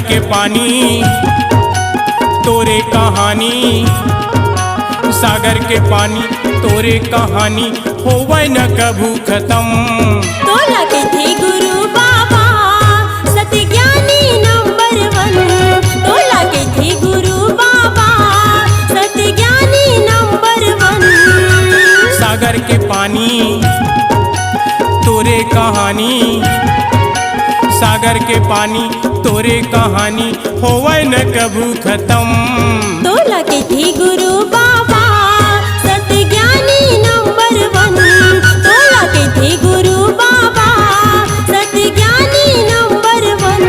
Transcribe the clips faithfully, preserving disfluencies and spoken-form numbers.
के पानी तोरे कहानी, सागर के पानी तोरे कहानी, होवय न कभू खतम। तोला कहिथे गुरु बाबा सतज्ञानी नंबर वन, तोला कहिथे गुरु बाबा सतज्ञानी नंबर वन। सागर के पानी तोरे कहानी, सागर के पानी तोरे कहानी, होवय न कभू खतम। तोला कहिथे गुरु बाबा सतज्ञानी नंबर वन, तोला कहिथे गुरु बाबा सतज्ञानी नंबर वन।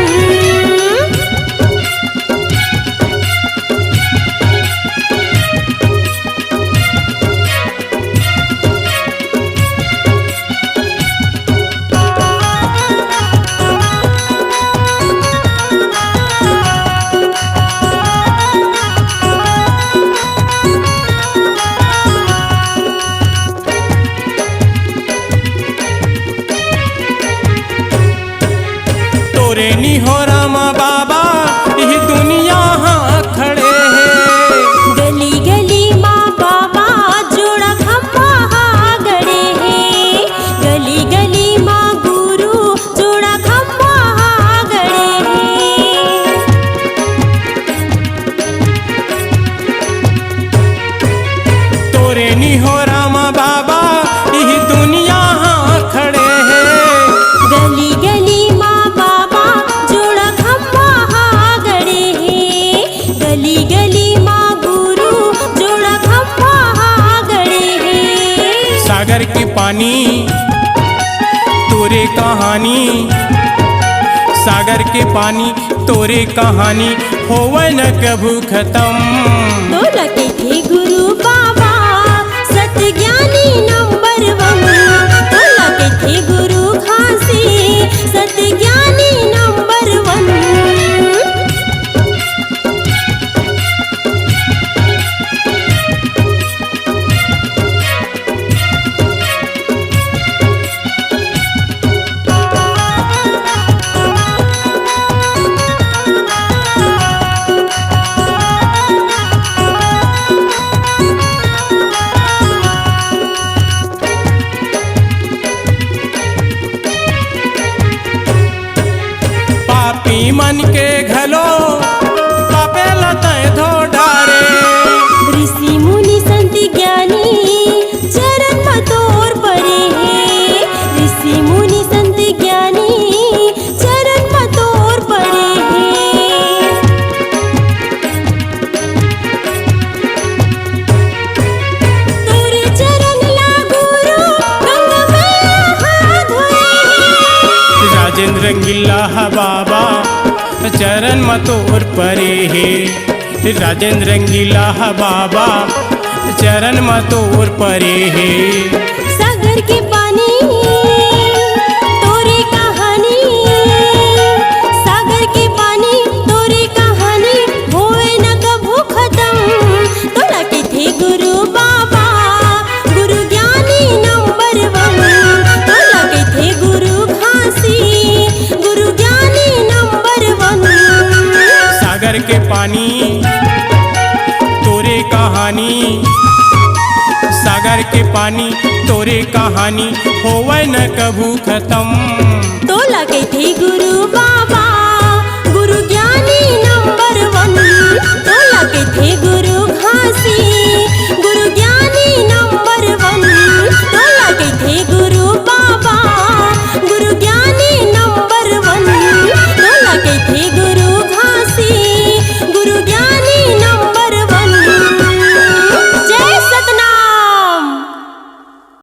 तोरे निहोरा म बाबा इही दुनिया ह खड़े हे। गली गली म बाबा जोड़ा खंभा हा गड़े हे। गली गली म गुरु जोड़ा खंभा हा गड़े हे। तोरे निहोरा म बाबा इही दुनिया ह खड़े हे। गली गली म बाबा जोड़ा खंभा हा गड़े हे। गली गली म गुरु जोड़ा खंभा हा गड़े हे। सागर के पानी तोरे कहानी, सागर के पानी तोरे कहानी, होवय न कभू खतम। तोला कहिथे गुरु बाबा सतज्ञानी नंबर वन, तोला कहिथे गुरु घासी सतज्ञानी नंबर वन। पापी मन के घलो पापे ल तैं धो डारे। ऋषि मुनि संत ज्ञानी चरण म तोर परे हे। ऋषि मुनि संत ज्ञानी चरण म तोर परे हे। तोरे चरण ला गुरु गंगा मैया हा धोए हे। राजेंद्र रंगीला ह बाबा चरण म तोर परे हे। राजेंद्र रंगीला ह बाबा चरण म तोर परे हे। सागर के पानी तोरे कहानी, सागर के पानी तोरे कहानी, होए न कभू खतम। तोला कहिथे गुरु बाबा, गुरु ज्ञानी नंबर वन। तोला कहिथे गुरु घासी, गुरु ज्ञानी नंबर वन। सागर के पानी तोरे कहानी, सागर के पानी तोरे कहानी, होवय न कभू खतम। तोला